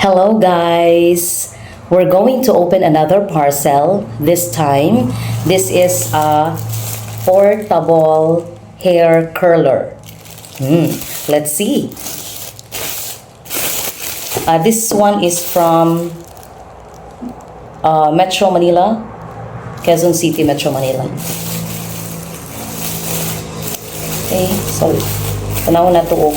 Hello guys! We're going to open another parcel this time. This is a portable hair curler. Let's see. This one is from Metro Manila, Quezon City, Metro Manila. Okay, so tanaw na to.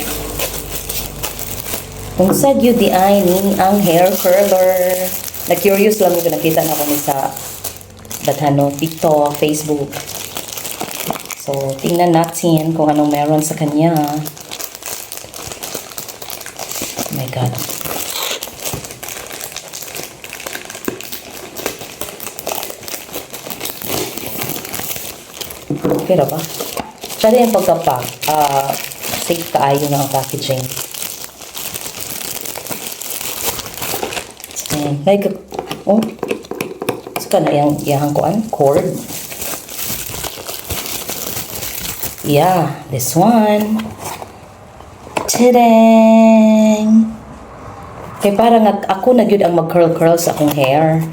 Kung sa yun di ay ni ang hair curler. Na-curious lang yung nakita na kami sa Bathano, TikTok, Facebook. So, tingnan natin kung anong meron sa kanya. Oh my God. Okay na ba? Siya rin yung pagkapak. Safe kaayo na ang packaging. Like, oh, saka na yung kuan, cord. Yeah, this one. Tadang! Kaya parang ako na yun ang mag-curl-curl sa akong hair.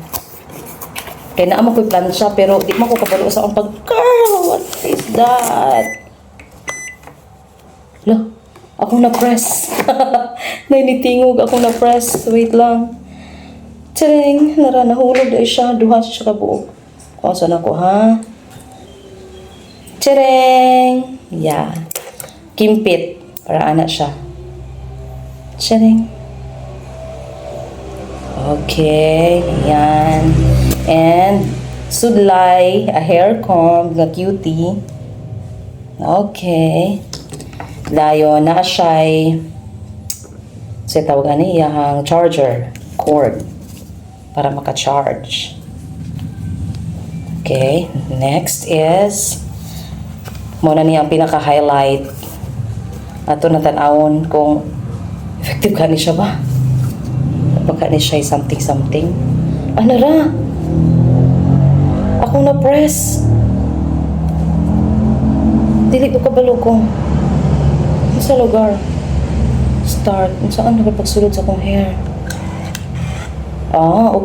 Kaya naman ko'y plansya, pero di mo ko kabalo sa akong pag-curl. What is that? Look, ako na-press. Nainitingog, ako na-press. Wait lang. Tadang! Nahulog na siya. Duha siya kabuo. Kawasan ako, ha? Tadang! Yeah. Kimpit. Para anak siya. Tadang! Okay. Yan. And sudlay. A hair comb. The cutie. Okay. Dayo na siya'y sa tawagan niya ang charger. Cord. Para maka-charge. Okay, next is muna niya ang pinaka-highlight. Ato na tanawon kung effective ka ni siya ba? Baka ni siya something. Ano ra? Ako na-press. Dili ko kabalo kung sa lugar. Start. Saan nakapagsulod sa akong hair?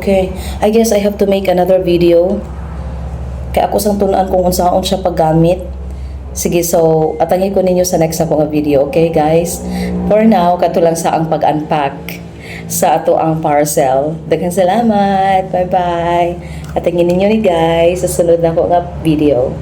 Okay. I guess I have to make another video. Kaya ako sang tunaan kung unsaon siya paggamit. Sige, so atangin ko ninyo sa next na kong video. Okay, guys? For now, kato lang sa ang pag-unpack sa ato ang parcel. Daghang salamat. Bye-bye. Atangin ninyo ni guys sa sunod na ko nga video.